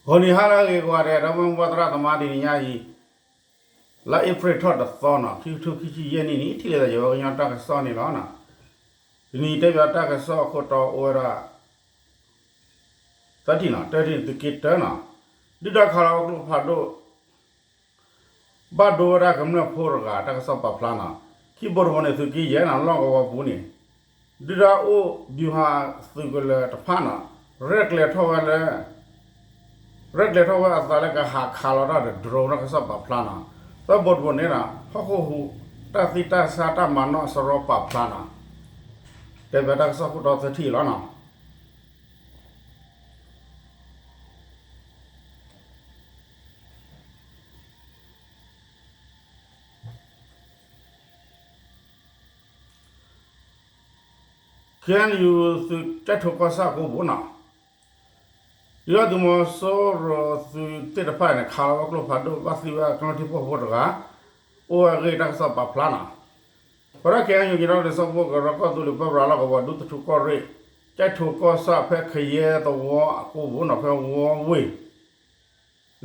ဂီၤနံၤဟါလၢအဂ့ၤကိးဂၤဒဲး ဒီပုၢ်ဝဲၢ်သရၣ်သမါ တနံၤညါအံၤ လါအ့ဖြ့ၣ်ထီၣ်တသီနီၤ ခံကထိခံဆံယဲၢ်နံၣ်န့ၣ် ထံၣ်လိာ်သးယဝဲကညီတၢ်ကစီၣ်န့ၣ်လီၤ. တနံၤတဲပၠးတၢ်ကစီၣ်အခိၣ်တီအိၣ်ဝဲဒၣ် သၢထံၣ်နီၤ တၢထံၣ်န့ၣ် သုးက့တၢနီၤ ဒုၣ်ဒါခးလီၤဝဲကျိဖးဒိၣ် ဘၣ်ဒိဝဲဒၣ်ကမျၢၢ်ဖိတဂၤ တၢ်ကစီၣ်ပာ်ဖျါနီၤ ခံဘိတဘိန့ၣ် သုးက့ယဲၢ်နီၤ လီၢ်ကဝီၤပူၤန့ၣ် ဒုၣ်ဒါအိၣ် ဗျူဟာ သုးကလၢၤတဖၣ်နီၤ ရဲၣ်ကျဲၤထီၣ်ဝဲလၢ ရဲၣ်ကျဲၤထီၣ်ဝဲအသးလၢကဟးခးလီၤတၢ်ဒီး drone တၢ်ကစီၣ်ပာ်ဖျါနီၤ သၢဘိတဘိန့ၣ်နီၤ ဟီၣ်ခိၣ်ဟူး တၢ်သံတၢ်ဆါတၢ်မၤနီၣ်အစရီပာ်ဖျါနီၤ တဲပၠးတၢ်ကစီၣ်ခိၣ်တီသၢထံၣ်လီၤနီၤ. KNU သုးကဲထိၣ်ကီၢ်ဆၣ်အကိပူၤနီၤ ဒုၣ်ဒါသုးမီၤစိရိၤသုးသ့ၣ်တဖၣ်န့ၣ် ခးလီၤဝဲကျိဖးဒိၣ် ဘၣ်သံဝဲကမျၢၢ်ထံဖိကီၢ်ဖိတဂၤ အိၣ်ဝဲအဂ့ၢ်တၢ်ကစီၣ်ပာ်ဖျါနီၤ ပဝဲဒၣ် KNU ကညီဒီကလုာ်စၢဖှိၣ်ကရၢ ကီၢ်သူလ့ၤပၢပြးလီၢ်ကဝီၤ ဒူသထူကီၢ်ရ့ၣ် ကဲထိၣ်ကီၢ်ဆၣ်ဖဲခယဲသဝီအကိပူၤနီၤ ဖဲဝီဝ့ၢ်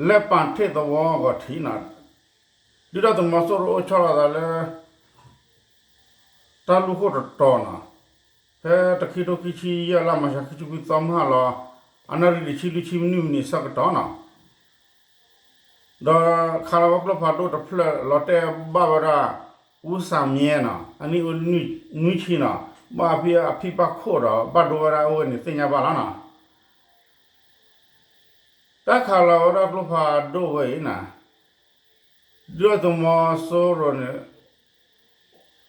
လဲၣ်ပၣ်ထ့ၣ်သဝီအဂီၢ်ထံးနီၤ ဒုၣ်ဒါသုးမီၤစိရိၤအိၣ်ဆီလီၤသးလၢ တၢ်လူၢ်ခိၣ်တတီၤနီၤ ဖဲတခံထိခံဆံယဲၢ်လါမၤရှး ခံဆံခွံသီမုၢ်ဟါလီၤ အနၣ်ရံၣ်တဆံလွံၢ်ဆံမံးနံးမံးနံးဆၢကတီၢ်နီၤ ဒီးခးလီၤဝဲကျိဖးဒိၣ်တဖျၢၣ်လီၤတဲာ်ဘၣ်ဝဲဒၣ် အူစၣ်မၠဲနီၤ အနံၣ်အိၣ်နွံဆံနီၤ ဘၣ်ဖံးအဖံးဘၣ်ခိၣ်ဒီး ဘၣ်ဒိဝဲဒၣ်အဝဲန့ၣ်သ့ၣ်ညါဘၣ်လီၤနီၤ တၢ်ခးလီၤဝဲဒၣ်ကျိဖးဒိၣ်ဝဲအံၤနီၤ ဒုၣ်ဒါသုးမီၤစိရိၤန့ၣ်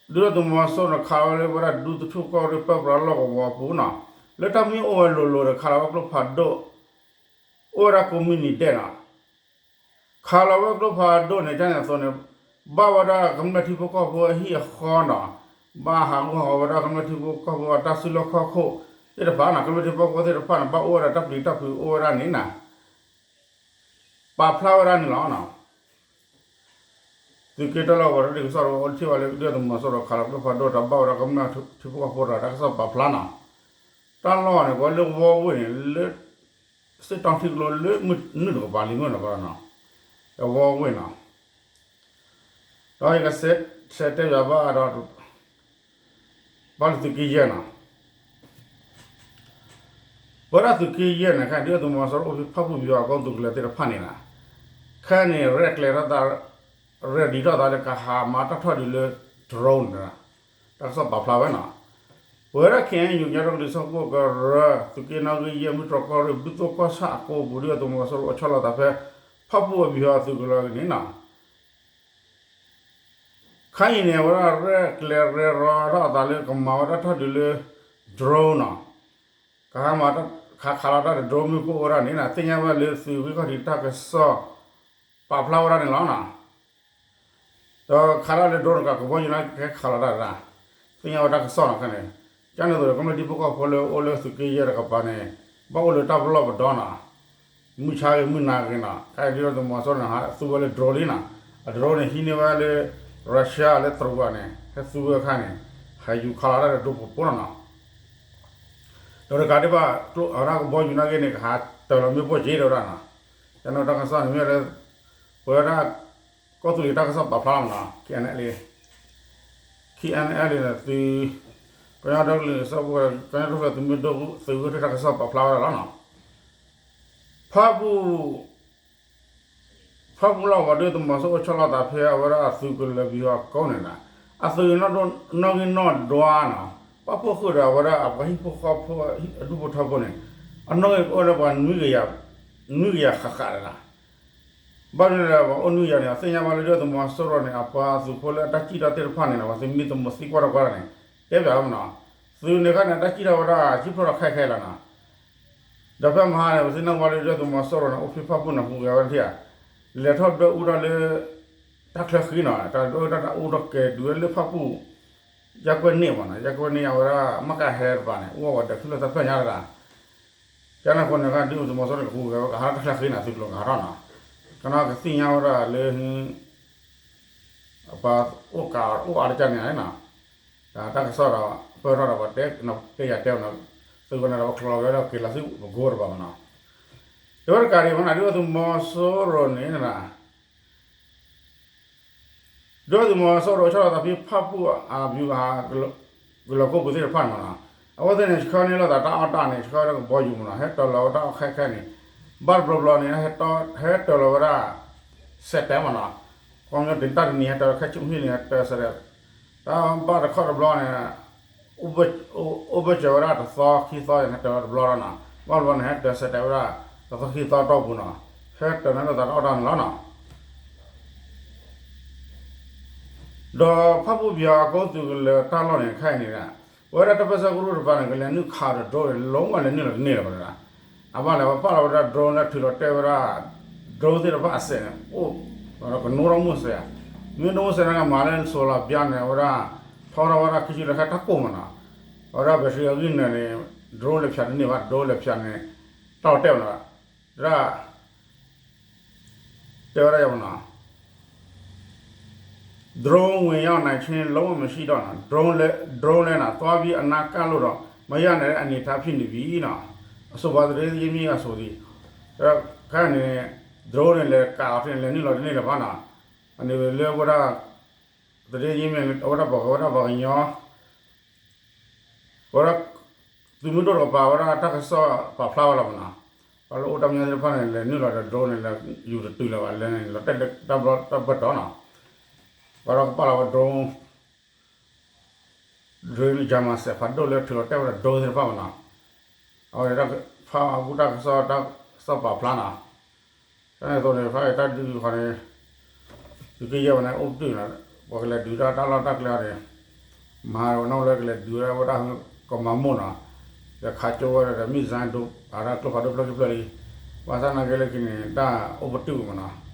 ဒုၣ်ဒါသုးမီၤစိရိၤန့ၣ် ခးလီၤဝဲလၢဝဲဒၣ်ဒူသထူကီၢ်ရ့ၣ်ပၢပြးလီၢ်ကဝီၤပူၤနီၤ လၢတၢ်မ့ၢ်အိၣ်ဝဲလိၤလိၤဒီး ခးလီၤဝဲကျိဖးဒိၣ် အိၣ်ဝဲဒၣ်ကိးမုၢ်နံၤဒဲးနီၤ ခးလီၤဝဲကျိဖးဒိၣ်န့ၣ် ကန့ၣ်အသိးန့ၣ် ဘၣ်ဝဲဒၣ်ကမျၢၢ်ထံဖိကီၢ်ဖိအဟံၣ်အဃီနီၤ ဘၣ်ဟးဂူာ်ဟးဂီၤဝဲဒၣ်ကမျၢၢ်ထံဖိကီၢ်ဖိအတၢ်စုလီၢ်ခီၣ်ခိၣ်သ့ၣ်တဖၣ်နီၤ ကမျၢၢ်ထံဖိကီၢ်ဖိသ့ၣ်တဖၣ်န့ၣ် ဘၣ်အိၣ်ဝဲဒၣ်တၢ်ပျံၤတၢ်ဖုးအိၣ်ဝဲဒၣ်န့ၣ်နီၤ ပာ်ဖျါဝဲဒၣ်န့ၣ်လီၤ. သုးက့တၢလီၢ်ကဝီၤဒီးတၢ်ကစီၣ်ဒီး အိၣ်ထံၣ်ဘၣ်လၢဒုၣ်ဒါသုးမီၤစိရိၤခးလီၤကျိဖးဒိၣ် တၢ်ဘၣ်ဝဲဒၣ်ကမျၢၢ်ထံဖိကီၢ်ဖိတၢ်ကစီၣ်ပာ်ဖျါနီၤ တၢ်လီၢ်န့ၣ် ပှၤလၢဝီဝ့ၢ်န့ၣ် လၢ စ့ၣ်တီထံကျိလၢမုၢ်နုာ်တကပၤလံမုၢ်နီၤ ပှၤနီၤ အဝီဝ့ၢ်နီၤ ဒီးယကဆဲးတဲပၠးဘၣ်ဒီး ဘၣ်လၢသုးက့ယဲၢ်နီၤ ပဝဲဒၣ်သုးက့ယဲၢ်န့ၣ် ခဲအံၤဒုၣ်ဒါသုးမီၤစိရိၤအိၣ်ဖဲဖၣ်ပူၣ်ပယီၤအကိသုးကလၢၤသ့ၣ်တဖၣ်န့ၣ်နီၤ ခဲအံၤန့ၣ် ရဲၣ်ကျဲၤထီၣ်သး ရဲၣ်ဒံးထီၣ်သးလၢကဟးမၤတၢ်ထီၣ်ဒုးလၢ drone န့ၣ် တၢ်ကစီၣ်ပာ်ဖျါဝဲနီၤ ပဝဲဒၣ် ခဲအံၤ ကညီဒီကလုာ်စၢဖှိၣ်ကရၢ သုးက့နီၣ်ဂံၢ်ယဲၢ် မုၢ်တြီၢ်ကီၢ်ရ့ၣ် ဘုသိၣ်ကီၢ်ဆၣ်အကိပူၤ ဒုၣ်ဒါသုးမီၤစိရိၤအိၣ်ဆီလီၤသးဖဲ ဖၣ်ပူၣ်အပယီၤအသုးကလၢၤန့ၣ်နီၤ ခဲအံၤန့ၣ် အဝဲဒၣ်ရဲၣ်ကျဲၤရဲၣ်ရီထီၣ်အသးလၢကမၤဝဲဒၣ်ထီၣ်ဒုးလၢ drone နီၤ ကဟးမၤ ခးခးလီၤတၢ်ဒီး drone မ့ၣ်ပိၢ်ဝဲဒၣ်န့ၣ်နီၤ သ့ၣ်ညါဘၣ်လၢသုးဂံၢ်ခီၣ်ထံးတၢ်ကစီၣ် ပာ်ဖျါဝဲဒၣ်န့ၣ်လီၤနီၤ ဒီးခးတၢ်လၢ drone တကး ကဘီယူၤန့ၣ်ကဟဲခးလီၤတၢ်တဂၤ သ့ၣ်ညါဝဲတၢ်ကစီၣ်နီၤ ခဲအံၤန့ၣ် ကန့ၣ်အသိးဒီး ကမျၢၢ်ထံဖိကီၢ်ဖိလၢအိၣ်လၢသုးက့ယဲၢ်တကပၤန့ၣ် ဘၣ်အိၣ်လၢတၢ်ပလီၢ်ပဒီနီၤ မုၢ်ဆါဂ့ၤမုၢ်နၤဂ့ၤနီၤ ခဲအံၤဒုၣ်ဒါသုးမီၤစိရိၤန့ၣ် ဟးသူဝဲလၢ drone လံနီၤ အ drone န့ၣ် ဟံးန့ၢ်ဝဲလၢ Russia လၢတရူးဘၣ်န့ၣ် ဟဲသူဝဲအခါန့ၣ် ဟဲယူၤခးလီၤတၢ်ဒီး drone ပူၤပူၤနီၤနီၤ ဒီးတကးဒံးဘၣ် အဝဲဒၣ်ကဘီယူၤနာ်က့န့ၣ် ကဟးတၢၤလီၤမ့ၣ်ပိၢ်က့ၤဒီးဝဲဒၣ်နီၤ ကန့ၣ်တၢ်ကစီၣ်န့ၣ်မ့ၢ်လၢ ပဝဲဒၣ် ကီၢ်သူလ့ၤတၢ်ကစီၣ်ပာ်ဖျါလီၤနီၤ KNLA န့ၣ် သုး ကညီဒီကလုာ်စၢဖှိၣ် ကညီဒီကလုာ်သုးမုၢ်ဒိၣ် သုးဂ့ၢ်ထီၣ်တၢ်ကစီၣ်ပာ်ဖျါဝဲဒၣ်လီၤနီၤ ဖၣ်ပူၣ် ဖၣ်ပူၣ်လီၢ်ကဝီၤဒုၣ်ဒါသုးမီၤစိရိၤအိၣ်ဆီလီၤသးဖဲအဝဲဒၣ်အသုးကလၢၤပယီၤအကိန့ၣ်နီၤ အသုးနီၣ်ဂံၢ်နီၣ်ဒွးနီၤ ပာ်ဖှိၣ်ဃုာ်ဒီးအဝဲဒၣ်အပှၤဟံၣ်ဖိဃီဖိအဒူၣ်ဖိထၢဖိန့ၣ် အနီၣ်ဂံၢ်ကအိၣ်လၢပှၤ နွံကယၤဃၣ်ဃၣ်န့ၣ်လီၤ ဘၣ်မနုၤလဲၣ် ပှၤအိၣ်နွံကယၤန့ၣ် အသ့ၣ်ညါဘၣ်လၢဒုၣ်ဒါသုးမီၤစိရိၤန့ၣ် အပှၤသုးဖိလၢအတၢ်စံၣ်ထီၣ်သ့ၣ်တဖၣ်န့ၣ်နီၤ ပှၤသုးမုၢ်သံကွၢ်တၢ်ကွၢ်န့ၣ် တဲပၠးဝဲမနီၤ သုးန့ၣ်ခါန့ၣ် တၢ်စံၣ်ထီၣ်ဝဲဒၣ် စံၣ်ဖျိးထီၣ်ခဲခဲလီၤနီၤ ဒီးဖဲမဟါန့ၣ် ပသ့ၣ်နီၣ်ဝဲလၢဒုၣ်ဒါသုးမီၤစိရိၤန့ၣ် အိၣ်ဖဲဖၣ်ပူၣ်န့ၣ် ဟူးဂဲၤဝဲဒၣ်ထံၣ်ဧါ လဲၤထီၣ်ဒွဲၣ်အူထီၣ်လၢ တၢ်ချၢဃံနီၤ တၢ်ဒွဲၣ်အူထီၣ်တၢ်အူထီၣ်ကဲၤဒုးဝဲလၢဖၣ်ပူၣ် ယၢ်ကွဲၢ်န့ၣ်မနီၤ ယၢ်ကွဲၢ်န့ၣ်အဝဲဒၣ် မကဟဲတပၤန့ၣ် အိၣ်ဝဲဒီးဖုလၢတၢ်ဖျၢၣ်ညါတဂၤ ကန့ၣ်အဃိန့ၣ် ဒုၣ်ဒါသုးမီၤစိရိၤန့ၣ် ကဟူးဂဲၤဝဲကဟးထီၣ်တၢ်ချၢဃံနီၤ သုးကျိၤကဟးထီၣ်နီၤ ကန့ၣ်ကသ့ၣ်ညါဝဲဒၣ်လၢ အပှၤအိၣ်ကးအိၣ်အါတက့ၢ်န့ၣ်နီၤ တၢ်ကစီၣ်ဒီး ပၢၢ်ထီၣ်ဒီးပှၤတဲ တဲယၤတဲဝဲနီၤ သုးကျိၤန့ၣ်ဒီးပချီလီၤက့ၤဒီးက့ၤလီၤဆူပကိတဘၣ်မနီၤ တဝဲတကးဒံးမ့ၢ်နီၤ ဒုၣ်ဒါသုးမီၤစိရိၤန့ၣ် ဒုၣ်ဒါသုးမီၤစိရိၤ ဆီၣ်လီၤသးဖဲဖၣ်ပူၣ်အ ဗျူဟာ ကလီၤကိၢ်ပူၤသ့ၣ်တဖၣ်န့ၣ်မ့ၢ်နီၤ, အဝဲသ့ၣ်န့ၣ် ဆှၢန့ၢ်လိာ်သးတၢ်အီၣ်တၢ်န့ၣ် ဆှၢဝဲဒၣ်ကဘီယူၤမ့ၢ်နီၤ, ဟဲတၢၤလီၤဝဲတၢ်အီၣ်ခဲခဲန့ၣ်, ဘၣ်တဘျီဘျီန့ၣ် ဟဲတၢၤလီၤဝဲဒၣ် စဲးတဲာ်မ့ၢ်နီၤ, ခီပညီတနံၣ်တၢ်တနံၣ် ဟဲတၢၤခဲဆူဟံၣ်န့ၣ် ဟဲတၢၤစဲးတဲာ်, တၢ်ဘၣ်တခီတဘျီန့ၣ် အိၣ်ဘၢၣ်စၢၤဝဲဒၣ်တသီခံသီ ဟဲတၢၤဝဲတဘျီလီၤနီၤ, ဘၣ်တဘျီန့ၣ် ဟဲတၢၤစဲးတဲာ်ဝဲဒၣ် တသီခံသီတီၢ်ပူၤနီၤ, ဟဲတၢၤန့ၢ်လိာ်သးတၢ်အီၣ်တၢ်န့ၣ်လီၤနီၤ. ဒီးဖၣ်ပူၣ် ဗျူဟာကုန်း သုးကလၢၤတၢ်လီၢ်န့ၣ် ခဲအံၤန့ၣ် ပဝဲဒၣ်တၢ်ပၢၢ်ဆၢကရူၢ်တပၤန့ၣ် ကလဲၤနုာ်ခးဒီး drone န့ၣ် လုံးဝ လဲၤနုာ်လီၤတန့ၢ်လၢၤဘၣ်. အဘၣ်လဲၣ် ပပာ်လီၤဝဲဒၣ် drone လၢထုးလီၤတဲာ်ဝဲဒၣ် drone သ့ၣ်တဖၣ်အစဲးန့ၣ် အိၣ်ဒီးကနိထီၣ်မိၢ်စဲးဧါ, မ့ၢ်ဒိၣ်မိၢ်စဲးန့ၣ် ကမၤလၢ solar ပျါန့ၣ် အဝဲဒၣ် ထီထီၣ်ဝဲဒၣ်ခံဆံလၢခဲတၢ်ကိၢ်မ့ၢ်နီၤ, အဝဲဒၣ် battery အဂံၢ်နံၤန့ၣ် drone လဲၤဖျါတန့ၢ်ဘၣ်, drone လဲၤဖျါန့ၣ် တၢ်လီၤတဲာ်မ့ၢ်နီၤ, ဒၣ် တဲဝဲဒၣ်ယၤမ့ၢ်နီၤ, drone ဝင်ရောက်နိုင်ခြင်း လုံးဝမရှိတော့နီၤ, drone လဲ drone လဲနီၤ သွားပြီးအနားကပ်လို့တော့ မရနိုင်တဲ့အနေအထားဖြစ်နေပြီနီၤ, အဆိုပါသတင်းရင်းမြစ်ကဆိုသည်, ခဲန့ၣ် drone န့ၣ် လဲၤကးအီၤန့ၣ် လဲၤနုာ်လီၤတန့ၢ်လၢၤဘၣ်နီၤ, အန့ၣ်လၢဝဲဒၣ် သတင်းရင်းမြစ် အဝဲဒၣ်ပှၤ အဝဲဒၣ်ပှၤကညီ ဝဲဒၣ် သုးမုၢ်ဒိၣ်တကပၤ ဝဲဒၣ်တၢ်ကစီၣ်ပာ်ဖျါဝဲလီၤမ့ၢ်နီၤ, ပှၤလၢအိၣ်တၢ်မညီသ့ၣ်တဖၣ်န့ၣ် လဲၤနုာ်လီၤဒီး drone န့ၣ် လဲၤယူၤတတုၤလၢၤဘၣ်လဲၣ်န့ၣ် လီၤတဲာ်တၢ်ဘျီတၢ်ဘၢၣ်တီၤနီၤ, ပှၤဒီးကပာ်လီၤဝဲ drone, drone လၢကၠၤမၤစဲးဖးဒိၣ်လၢထုးလီၤတဲာ်ဝဲဒၣ် drone သ့ၣ်တဖၣ်မ့ၢ်နီၤ, အဝဲဒၣ်ဖးအူတၢ်ကစီၣ် တၢ်ကစီၣ်ပာ်ဖျါနီၤ တၢ်န့ၣ်အသိးန့ၣ် ဖဲအံၤတၢ်ဒုးဃီန့ၣ် သုးက့ယဲၢ်ဝဲန့ၣ် အိၣ်ပတုာ်နီၤ, ပှၤကလဲၤဒုးတၢ်တၢ်လီၢ်တၢ်ကျဲအီၤန့ၣ်, မၤဝဲနီၣ်လၢကလဲၤဒုးဝဲဒၣ် ဝဲဒၣ်ကမၤမိၢ်နီၤ, လဲၤခးကၠိဝဲဒီး မ့ၢ်စၢ်ဒိး အတၢ်ကျိဖးဒိၣ်ဖျၢၣ်ခံဖျၢၣ်လံ, ဘၣ်ဆၣ်နာ်က့လၢခံန့ၣ် တၢ်အိၣ်ပတုာ်မ့ၢ်နီ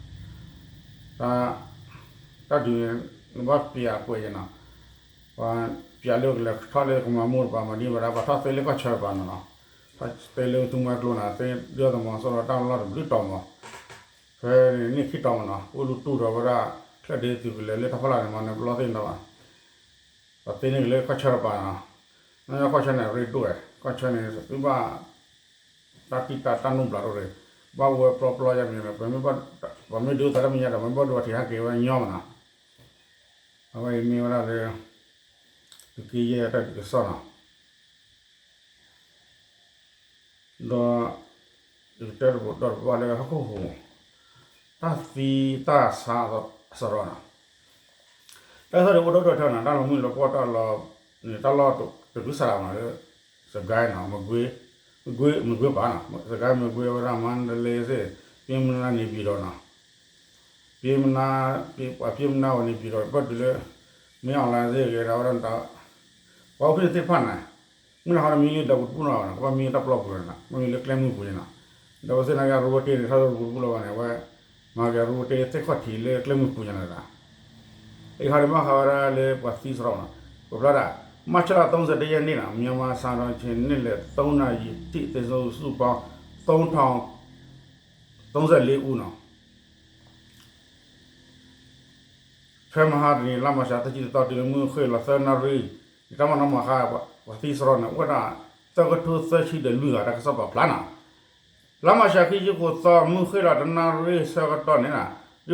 ၤ, တၢ်ဒုးန့ၣ် နဘၣ်ပျးကွဲးယဲနီၤ, ပျးလၢကလဲၤထီၣ်လၢကမၤမိၢ်တပၤမၤဒ်ဝဲဒၣ် ပှၤထီၣ်သ့လၢကီၢ်ဆၢတပၤနီၤနီၤ, ထီၣ်သ့လၢသူမွဲကျိနီၤ, သ့ဒုၣ်ဒါသုးမီၤစိရိၤတၢ်လီၢ်တဘျုးတီၤမး, ဖဲန့ၣ်န့ၣ်ခံတီၤမးနီၤ, အိၣ်လူတူၢ်ဒီးဝဲဒၣ် ချၢၣ်ဒ့သုးကလၢၤလၢတၢ်ဖီလာ်န့ၣ်မး နပလီၢ်သ့ၣ်နီၤဘၣ်, ပှၤသ့န့ၢ်က့ၤလၢကီၢ်ဆၢတပၤနီၤ, နကီၢ်ဆၢန့ၣ် ရ့ဒိၣ်ဝဲ, ကီၢ်ဆၢန့ၣ် သုဘၣ် တၢ်တံၢ်တၢ်တၢ်နူၣ်ဘျးဒိၣ်ရ့ၣ်, ဘၣ်ဝဲပျီပျီယါမံၤဒီး ပှၤမ့ၢ်ဒုးသးတၢ်မဲာ်ညါဒီး ပှၤမ့ၢ်ဘၣ်ဒိဘၣ်ထံးဟဲက့ၤဝဲညီမးနီၤ, အဝဲအံၤမ့ၢ်ဝဲဒၣ်လၢ သုးက့ယဲၢ်တၢ်ဒုးကစီၣ်နီၤ ဒီး ယကတဲတဘျီဒီးတဘျီလၢဟီၣ်ခိၣ်ဟူး တၢ်သံတၢ်ဆါအစရီနီၤ, တၢ်ကစီၣ်ဒ်အိၣ်ဒီးဒိၣ်ထီနီၤ, တၢ်လီၤမုၢ်လီၤပှီၢ်တၢ်လီၤ တၢ်လီၢ်တကလုာ်စးဒၣ်မးလၢ စကဲနီၤ, မကွ့ မကွ့ပၤနီၤ, စကဲမကွ့ဝဲဒၣ် မန္တလေးသ့ၣ် ပျဉ်းမနား နေပြည်တော်နီၤ, ပျဉ်းမနား ပှၤပျဉ်းမနားဝဲ နေပြည်တော် ပၢၢ်တုၤလၢ မင်းအောင်လှိုင်သ့ၣ်ဂ့ၤဒၣ်ဝဲဒၣ် ပှၤအိၣ်ဖဲန့ၣ်သ့ၣ်တဖၣ်န့ၣ် မုၢ်လၢ်ဟီဒီးမံလၢဒီးပူၤတပူၤနီၤ, ကဘၣ်မံလၢတၢ်ပျီပူၤန့ၣ်နီၤ, မ့မံလၢကျဲမုၢ်ပူၤန့ၣ်နီၤ, ဒီးဝဲသ့ၣ်နာ်က့ အရူဝဲတ့ၢ်န့ၣ် ထီၣ်လၢပူၤတပူၤလီၤဘၣ်န့ၣ် အဝဲ မၤက့ၤအရူဝဲတ့ၢ်သ့ၣ်ခီၣ်ထံးလၢကျဲမုၢ်ပူၤညါန့ၣ်ဒီး အံၤခီန့ၣ် ဘၣ်ဃးဝဲဒၣ်လၢပှၤသံစရီနီၤ, ပဖျါဒၣ် မတ်လ သုံးဆယ့်တစ်ရက်နေ့ မြန်မာစံတော်ချိန် နေ့လယ် သုံးနာရီထိ သေဆုံးသူစုစုပေါင်း သုံးထောင် သုံးဆယ့်လေးဦးနီၤ ဖဲမဟါတနံၤ လါမၢ်ၡး သၢဆံတသီ တုၤလၢမုၢ်ဃ့ၢ်လီၤသၢနၣ်ရံၣ် တၢ်မၤနီၣ်မၤဃါ ပှၤသံစရီန့ၣ် အိၣ်ဝဲဒၣ် သၢကထိသၢဆံဒီးလွံၢ်ဂၤ တၢ်ကစီၣ်ပာ်ဖျါနီၤ. လါမၢ်ၡး ခံဆံဃိးသီ မုၢ်ဃ့ၢ်လီၤတနၣ်ရံၣ်ဆၢကတီၢ်န့ၣ် ဒုၣ်ဒါ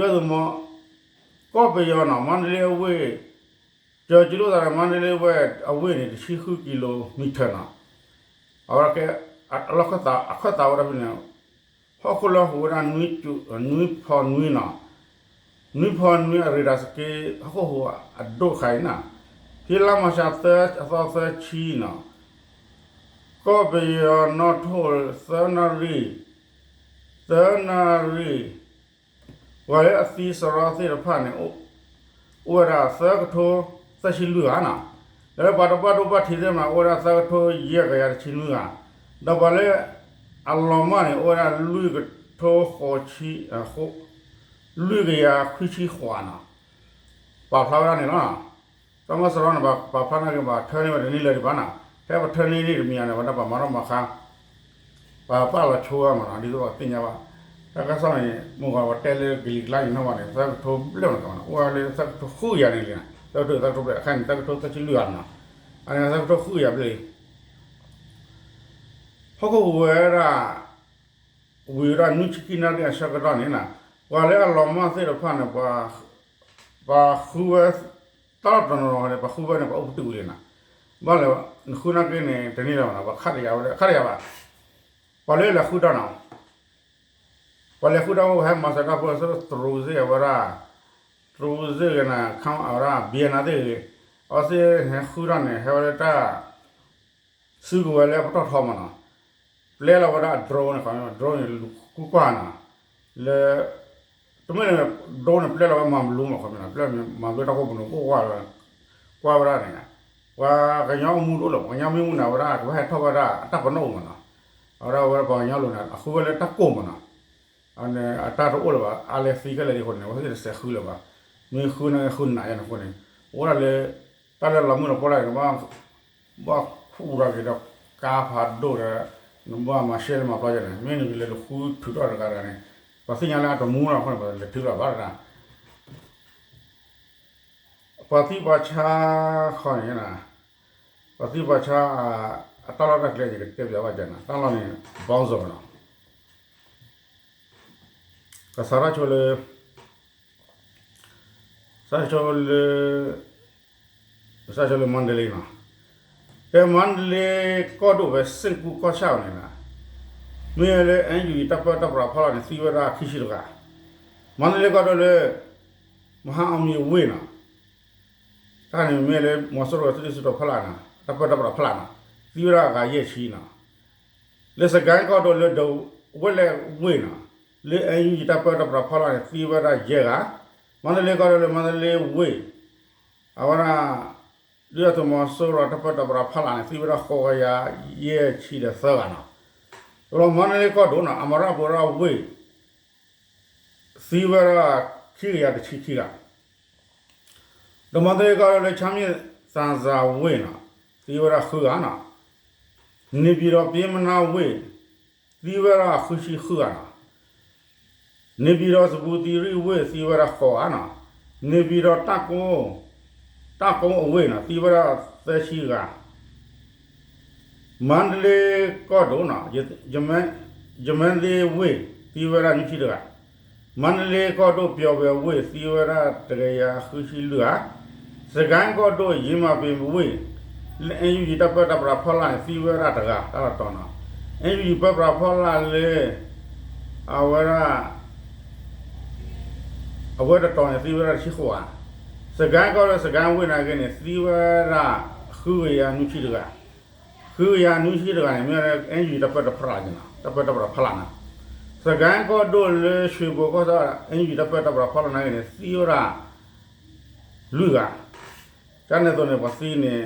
သုးမီၤ ကီၢ်ပယီၤနီၤ မန္တလေးအဝ့ၢ် ကၠီၤကၠံလိာ်သးဒီး မန္တလေးဝဲအဝ့ၢ်န့ၣ် တဆံဃုကံလိမံၤထၢၣ်နီၤ. အဝဲကဲ အလီၢ်ခၢၣ်သး အခၢၣ်သးဝဲဒၣ်ဖဲန့ၣ် ဟီၣ်ခိၣ်လၢဟူးဝဲဒၣ် နွံဖီနွံနီၤ, နွံဖီနွံအရ့ဒါစက့ ဟီၣ်ခိၣ်ဟူးအဒိၣ်တခါအံၤနီၤ, ဖဲလါမၢ်ၡးသၢ အသီသၢဆံနီၤ, ကီၢ်ပယီၤနီၣ်ထိၣ်သၢနၣ်ရံၣ်, သၢနၣ်ရံၣ် ပှၤလၢအသံစရီသ့ၣ်တဖၣ်န့ၣ် အိၣ်ဝဲဒၣ်သၢကထိသၢဆံလွံၢ်ဂၤနီၤ, ဒီးပှၤတဘၣ်ဒိဘၣ်ထံးသ့ၣ်မး အိၣ်ဝဲဒၣ်သၢကထိယဲၢ်ကယၤတဆံနွံဂၤ, ဒီးပှၤလၢအလီၤမၢ်န့ၣ် အိၣ်ဝဲဒၣ်လွံၢ်ကထိဃိးဆံ လွံၢ်ကယၤခွံဆံဃိးနီၤ, ပာ်ဖျါဝဲဒၣ်န့ၣ်လီၤ. တၢ်မၤစရီန့ၣ် ပာ်ဖျါနာ်က့ ပှၤထၢန့ၢ်ဝဲတန့ၢ်လၢၤဒံးဘၣ်နီၤ, ဖဲပထၢန့ၢ်န့ၣ်တမံၤန့ၣ် ဝဲဒၣ်ပှၤမၤထီၣ်မၤဃါ ပှၤပာ်လီၤဆိဝဲမးနီၤ, ဒ်သိးပှၤသ့ၣ်ညါဘၣ်. တၢ်ကစီၣ်န့ၣ် မုၢ်ဂီၤပှၤတဲလၢကလံၤကျါန့ၣ်နီၤဘၣ်န့ၣ် သၢကထိဘျဲၣ်မးနီၤ, အိၣ်ဝဲလၢသၢကထိဃုကယၤန့ၣ်လံ, သၢကထိ သၢကထိဘျဲၣ် အခါန့ၣ် သၢကထိသၢဆံလွံၢ်ဂၤနီၤ, အန့ၣ်သၢကထိဃုကယၤဘျဲၣ်လံ, ဟီၣ်ခိၣ်ဟူးဝဲဒၣ် ဝံၤဝဲဒၣ်နွံဆံခံနၣ်ရံၣ်အဆၢကတီၢ်န့ၣ်နီၤ, ပှၤလၢအလီၤမၢ်သ့ၣ်တဖၣ်န့ၣ် ပှၤဃုဝဲ တၢ်လီၢ်တနီၤနီၤန့ၣ် ပှၤဃုဝဲန့ၣ် ပှၤအိၣ်ပတုာ်ဝံၤလံနီၤ, ဘၣ်လဲၣ် နဃုနာ်က့န့ၣ် တန့ၢ်လၢၤဘၣ်နီၤ, ပှၤခးတယာ်ဝဲ ခးတယာ်ဘၣ်, ပှၤလၢလဲၤဃုတၢ်နီၤ ပှၤလဲၤဃုတၢ်ဝဲ ဟဲမၤစၢၤတၢ်ဖိ တရူးစ့ၢ်ဝဲဒၣ်, တရူးစ့ၢ်ဂ့ၤန့ၣ် ခဝဲဒၣ် ဘံယဲၢ်နါသ့ၣ်ဂ့ၤ, အဝဲသ့ၣ်ဟဲဃုတၢ်န့ၣ် ဟဲဝဲလၢတၢ် စုကဝဲၤလၢပတီၢ်ထီမးနီၤ, ပျဲလီၤဝဲဒၣ် drone န့ၣ် drone န့ၣ် လူၤကူကွၢ်နီၤ, လၢ တမ့ၢ်န့ၣ် drone န့ၣ် ပျဲလီၤဝဲမၤဘျူးမး ခီမ့ၢ်နီၤ, ပျဲမၤဘျူးတၢ်ခိၣ်ပူၤန့ၣ် အိၣ်ကွၢ်ဝဲဒၣ်န့ၣ်, ပှၤကညီအမူတအိၣ်လၢၤ, ပှၤကညီမ့ၢ်မူန့ၣ် အဝဲဒၣ်ကဘၣ်ဟဲထီၣ်ဝဲဒၣ်အတၢ်ပနီၣ်ပူၤမးနီၤ, အဝဲဒၣ်ဝဲပှၤကညီလိၤန့ၣ် အဃုဝဲလၢတၢ်ကိၢ်မးနီၤ အတၢ်တအိၣ်လၢၤဘၣ်, အါလဲသံခဲလၢာ်ဒ်အဃိန့ၣ် အဝဲသ့ၣ်တစဲးဃုလၢၤဘၣ်, မ့ၢ်ဃုန့ၣ်ဃုနးယဲန့ၣ်အဃိန့ၣ်, အိၣ်ဒၣ်လၢ တၢ်လၢလီၤမုၢ်လီၤပှီၢ်လၢ နဘၣ်ခူၣ်ဒီးက့ၤဒီးကါဖးဒိၣ်ဒီး နဘၣ်မၤရှဲလၢမၤပျီယဲန့ၣ် မ့ၢ်နကလဲၤလၢဃုထုးထီၣ်တဂၤတဂၤန့ၣ်, ပှၤသ့ၣ်ညါလၢအတမူလီၤအဃိန့ၣ် ပှၤလဲၤထုးထီၣ်ဘၣ်တဂၤ ပှၤသံပှၤဆါဃီန့ၣ်, ပှၤသံပှၤဆါ အတၢ်လီၢ်တၢ်ကျဲန့ၣ် ကတဲပျးဘၣ်ကန့ၣ် တၢ်လီၢ်န့ၣ် ဘီၣ်စီၣ်နီၤ, ကစးထီၣ်ဆိလၢ စးဆိလၢ စးဆိလၢမါဒလ့နီၤ, ဖဲမါဒလ့ကီၢ်ဒိၣ်ဖဲစ့ၣ်ကူၣ်ကီၢ်ဆၣ်န့ၣ်နီၤ, မ့ၢ်လၢ အဲၣ်ယူၣ်အံၤ တၢ်ပၢတၢ်ပြးဖီလာ်န့ၣ် သံဝဲဒၣ်ခံဆံတဂၤ, မါဒလ့ကီၢ်ဒိၣ်လၢ မဟါအီမံၤအဝ့ၢ်နီၤ, တၢ်န့ၣ်မ့ၢ်လၢမီၤစိရိၤသုးဒုးစံးထီၣ်ဖီလာ်နီၤ တၢ်ပၢတၢ်ပြးဖီလာ်နီၤ, သံဝဲဒၣ်ဂၤယဲၢ်ဆံနီၤ, လၢစကဲကီၢ်ဒိၣ်လၢဒဝဲၢ်လဲၣ်ဝ့ၢ်နီၤ, လၢ အဲၣ်ယူၣ်အံၤ တၢ်ပၢတၢ်ပြးဖီလာ်န့ၣ် သံဝဲဒၣ်ယဲၢ်ဂၤ, မါဒလ့ကီၢ်ဒိၣ်လၢမါဒလ့ဝ့ၢ် အဝဲဒၣ် ဒုၣ်ဒါသုးမီၤစိရိၤတၢ်ပၢတၢ်ပြးဖီလာ်န့ၣ် သံဝဲဒၣ်ဃိးကယၤယဲၢ်ဆံဒီးသၢဂၤနီၤ, ဒီးမါဒလ့ကီၢ်ဒိၣ်နီၤ အမရပူၤရဝ့ၢ် သံဝဲဒၣ်ခံကယၤတဆံခံဂၤ, ဒီးမါဒလ့ကီၢ်ဒိၣ်လၢ ချၣ်မ့ၣ်သးစၢ်ဝ့ၢ်နီၤ, သံဝဲဒၣ်ဃုဂၤနီၤ, န့ၣ်ပၠံၤဒီးပျ့ၤမနါဝ့ၢ် သံဝဲဒၣ်ဃုဆံဃုဂၤနီၤ, န့ၣ်ပၠံၤဒီးစပူၤသံရံၣ်ဝ့ၢ် သံဝဲဒၣ်ဃိးဂၤနီၤ, န့ၣ်ပၠံၤဒီး တၢ်ကိအဝ့ၢ်နီၤ သံဝဲဒၣ်သၢဆံဂၤ, မါဒလ့ကီၢ်ဒိၣ်နီၤ ယမဲသ့ဝ့ၢ် သံဝဲဒၣ်နွံဆံတဂၤ, မါဒလ့ကီၢ်ဒိၣ်ပျီၤဝဲၤဝ့ၢ် သံဝဲဒၣ်တကယၤဃုဆံလွံၢ်ဂၤ, စကဲကီၢ်ဒိၣ်ယ့မၤပ့ၤဝ့ၢ် လၢ အဲၣ်ယူၣ်အံၤ တၢ်ပၢတၢ်ပြးဖီလာ်န့ၣ် သံဝဲဒၣ်တဂၤ တၢ်လီၤတီၤနီၤ, အဲၣ်ယူၣ်အံၤ ပၢပြးဖီလာ်လၢ အဝဲဒၣ် အဝဲတတီၤန့ၣ် သံဝဲဒၣ်တဆံဃိးဂၤ, စကဲကီၢ်ဒိၣ် စကဲဝ့ၢ်နာ်က့န့ၣ် သံဝဲဒၣ် ဃုကယၤနွံဆံတဂၤ, ဃုကယၤနွံဆံတဂၤန့ၣ် မ့ၢ်ဝဲဒၣ် အဲၣ်ယူၣ်အံၤ တၢ်ပၢတၢ်ပြးန့ၣ်နီၤ တၢ်ပၢတၢ်ပြးဖီလာ်နီၤ, စကဲကီၢ်ဒိၣ်လၢ ရွှေဘိုကီၢ်ဆၣ် အဲၣ်ယူၣ်အံၤ တၢ်ပၢတၢ်ပြးဖီလာ်နာ်က့န့ၣ် သံဝဲဒၣ် လွံၢ်ဂၤ, တၢ်န့ၣ်အသိးန့ၣ် ပှၤသံန့ၣ်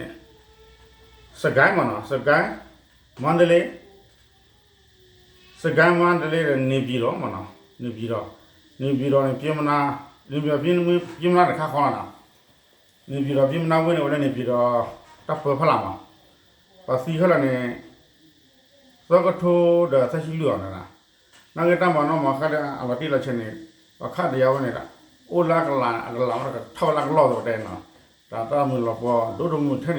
စကဲမးနီၤ စကဲ, မါဒလ့ စကဲ မါဒလ့ဒီး န့ၣ်ပၠံၤဒီးမးနီၤ, န့ၣ်ပၠံၤဒီး န့ၣ်ပၠံၤဒီးန့ၣ် ပျ့ၤမနါ, န့ၣ်ပၠံၤဒီးပျ့ၤမနါတခါဃီလီၤနီၤ, န့ၣ်ပၠံၤဒီးပျ့ၤမနါဝ့ၢ်န့ၣ် ဝဲလၢန့ၣ်ပၠံၤဒီး တၢ်ပၢဖီလာ်မး, ပှၤသံခဲလၢာ်န့ၣ် သၢကထိဒီးသၢဆံလွံၢ်ဂၤန့ၣ်, နာ်က့တၢ်မၤနီၣ်မၤဃါလၢအလီၤတံၢ်လီၤဆဲးန့ၣ် ပှၤခးတယာ်ဝဲန့ၣ်ဒီး အိၣ်လၢကလၤ အကလၤဝဲဒီးကထီၣ်ဝဲလၢကလီၢ်သပတဲနီၤ, တၢ်တၢ်မုာ်လီၤပှီၢ်ဒိၣ်ဒိၣ်မုၢ် ထဲ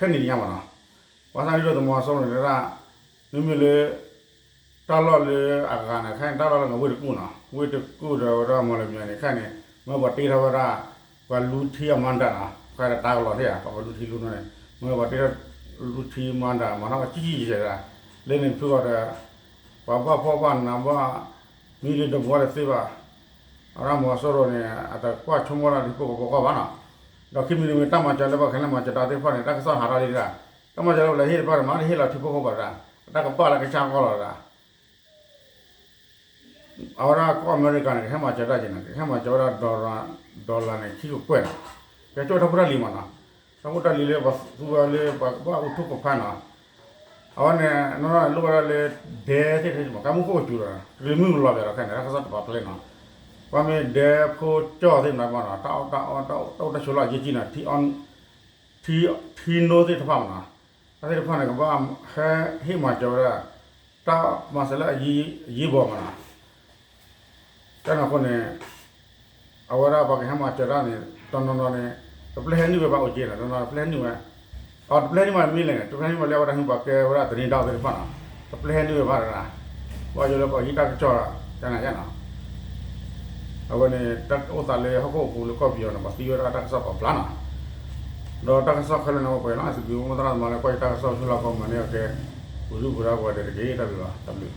န့ၣ်ညါမးနီၤ, ဘၣ်ဆၣ်ဒ်သိးသုးမီၤစိရိၤန့ၣ်ဒၣ် မ့မ့ၢ်လၢ တၢ်လီၢ်လၢအဂၤန့ၣ် ခဲအံၤတၢ်လီၢ်လၢဝ့ၢ်တကူၣ်နီၤ, ဝ့ၢ်တကူၣ်ဒီးဝဲဒၣ်မီၢ်လမၠဲၤန့ၣ် ခဲအံၤန့ၣ် မ့ၢ်ပှၤတ့ထီၣ်ဝဲဒၣ် ပှၤလူထံအမၤဒၣ်နီၤ, ခဲအံၤတၢ်ကလီၤထံၣ်ဧါ ပှၤလူထံလူနီၤန့ၣ် မ့ၢ်ပှၤတ့ထီၣ်လူထံမၤဒၣ် မၤထီၣ်ဝဲကံကံယဲၢ်ဒၣ်, လၢန့ၣ်ဖုဂီၢ်ဒီး ပှၤဘၣ်ဖှီၣ်ဘၣ်နးဘၣ် မံလၢတဘှီတသ့ဘၣ်, အဝဲဒၣ်မီၤစိရိၤန့ၣ် အတကွၢ်ဆိကမိၣ်ဒၣ်လၢဟံၣ်ဖိဃီဖိကီၢ်ဘၣ်နီၤ, ဒီးခံမံၤတမံၤတၢ်မၤစၢၤလၢပှၤကလဲၤမၤစၢၤတၢ်သ့ၣ်တဖၣ်န့ၣ် တၢ်ကစီၣ်ဟးထီၣ်လံဒၣ်, တၢ်မၤစၢၤလၢပှၤလဲၤဟ့ၣ်တဖၣ်န့ၣ် မ့ၢ်တဟ့ၣ်လီၤထံဖိကီၢ်ဖိဘၣ်ဒၣ်, တၢ်ကပာ်လၢကစၢ်ကီၢ်လီၤဒၣ် အဝဲဒၣ်ကီၢ်အမဲရကၤန့ၣ် ကဟဲမၤစၢၤတၢ်က့ၤန့ၣ် ကဟဲမၤစၢၤဝဲဒၣ် dollar န့ၣ် ခံကကွဲၢ်နီၤ, ကဲကၠိၣ်တၢ်ဖိတၢ်လံၤမးနီၤ, တၢ်ဖိတၢ်လံၤလၢပှၤသူဝဲလၢပှၤကဘၣ်အိၣ်ထူၣ်ကဖးနီၤ, အဝဲန့ၣ် နီၢ်နီၢ်န့ၣ် လိၣ်ဝဲဒၣ်လၢ ဒဲသ့ၣ်တဖၣ်မး ကမူၣ်ခိၣ်ကစူၤဒီး တကလုာ်မုၢ်ကလီၤဘၣ်ဒီးခဲန့ၣ် တၢ်ကစီၣ်တပာ်ဖျါနီၤ, ပှၤမ့ၢ်ဒဲဖိကၠီသ့ၣ်မးနီၤ တၢ်အီၣ်တၢ်အီ တၢ်အိၣ်တၢ်ဆိးလီၢ်အယဲၢ်ကံနီၤ ထံနိသ့ၣ်တဖၣ်မးနီၤ, တၢ်သ့ၣ်တဖၣ်န့ၣ် ကဘၣ်ဟဲဟ့ၣ်မၤစၢၤဝဲဒၣ် တၢ်မၤစၢၤလၢအယံၤဘီမးနီၤ, တၢ်န့ၣ်အဃိန့ၣ် အဝဲဒၣ်ပှၤကဟဲမၤစၢၤတၢ်န့ၣ် တနီၤနီၤန့ၣ် တပျဲဟဲနုာ်ဝဲဘၣ်အိၣ်က့ၤနီၤ, တနီၤနီၤတပျဲဟဲနုာ်ဝဲ, အတပျဲဟဲနုာ်ဝဲမ့ၢ်လဲၣ်န့ၣ် တပျဲဟဲနုာ်ဝဲလၢအဝဲဒၣ်ဟံၣ်ပှၤကဲဝဲဒၣ်သန့ၤဒၣ်သ့ၣ်တဖၣ်နီၤ, တပျဲဟဲနုာ်ဝဲဘၣ်တဒၣ်, ပှၤယိၤလၢပှၤဟံးတၢ်ကစီၣ် ကနၤယဲနီၤ, အဝဲန့ၣ် တၢ်အိၣ်သးလၢဟီၣ်ခိၣ်အပူၤလၢကီၢ်ပယီၤန့ၣ် ပှၤသံဝဲဒၣ်တၢ်ကစီၣ်ပာ်ဖျါနီၤ, ဒီးတၢ်ကစီၣ်ခဲလၢာ်န့ၣ် ပှၤလီၤ စံးဘျုးမိၢ်သရၣ်သမါလၢကွၢ်ယတၢ်ကစီၣ်ဆူလၢကီၢ်မၤန့ၢ်အီၤကဲ ပူၤဒုၣ်ပူၤဒါပှၤဒဲးတက့ၢ် တၢ်ဘျုးလီၤ တၢ်ဘျုး